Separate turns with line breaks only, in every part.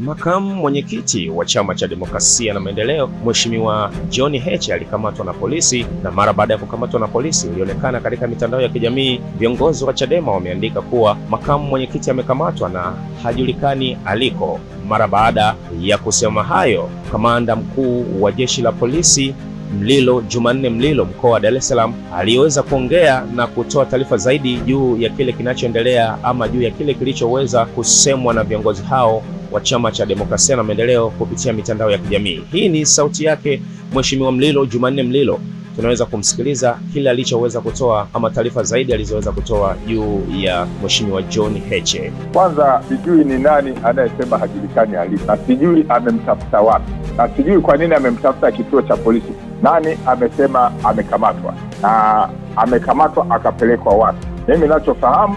Makamu mwenyekiti wa Chama cha Demokrasia na Maendeleo Mheshimiwa John Heche alikamatwa na polisi, na mara baada ya kukamatwa na polisi ilionekana katika mitandao ya kijamii viongozi wa Chadema wameandika kuwa makamu mwenyekiti amekamatwa na hajulikani aliko. Mara baada ya kusema hayo, kamanda mkuu wa jeshi la polisi Mlilo Jumanne Mlilo mkoa wa Dar es Salaam aliweza kuongea na kutoa taarifa zaidi juu ya kile kinachoendelea ama juu ya kile kilichoweza kusemwa na viongozi hao wa Chama cha Demokrasia na Maendeleo kupitia mitandao ya kijamii. Hii ni sauti yake Mheshimiwa Mlilo Jumanne Mlilo. Tunaweza kumsikiliza kile alichoweza kutoa ama taarifa zaidi alizoweza kutoa juu ya Mheshimiwa John Heche.
Kwanza sijui ni nani anayesema hajulikani alipo, na sijui amemtafuta wapi, na sijui kwa nini amemtafuta kituo cha polisi. Nani amesema amekamatwa na amekamatwa akapelekwa wapi? Mimi ninachofahamu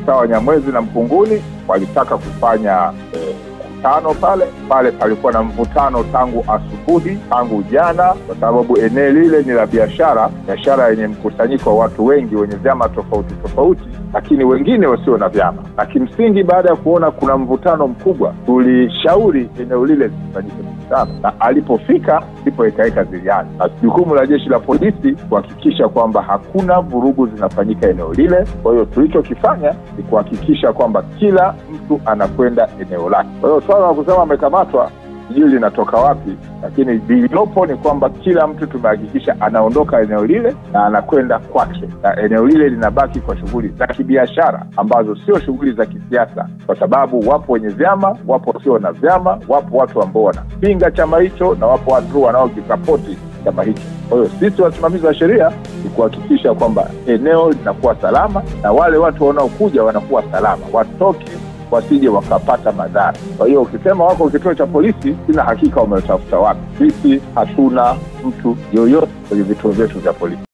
sawa Nyamwezi na Mkunguni walitaka kufanya mkutano pale pale. Palikuwa na mvutano tangu asubuhi, tangu jana, kwa sababu eneo lile ni la biashara, biashara yenye mkusanyiko wa watu wengi wenye vyama tofauti tofauti, lakini wengine wasio na vyama. Na kimsingi baada ya kuona kuna mvutano mkubwa, tulishauri eneo lile lisifanyike mkutano, na alipofika ndipo ikaeka zilianza. Na jukumu la jeshi la polisi kuhakikisha kwamba hakuna vurugu zinafanyika eneo lile. Kwa hiyo tulichokifanya ni kuhakikisha kwamba kila mtu anakwenda eneo lake. Kwa hiyo swala la kusema amekamatwa sijui linatoka wapi, lakini lililopo ni kwamba kila mtu tumehakikisha anaondoka eneo lile na anakwenda kwake, na eneo lile linabaki kwa shughuli za kibiashara ambazo sio shughuli za kisiasa, kwa sababu wapo wenye vyama, wapo sio na vyama, wapo watu ambao wanapinga chama hicho na wapo watu wanaokisapoti chama hicho. Kwa hiyo sisi wasimamizi wa sheria ni kuhakikisha kwamba eneo linakuwa salama na wale watu wanaokuja wanakuwa salama, watoke wasije wakapata madhara. Kwa hiyo ukisema wako kituo cha polisi, sina hakika umetafuta wapi. Sisi hatuna mtu yoyote kwenye vituo vyetu vya polisi.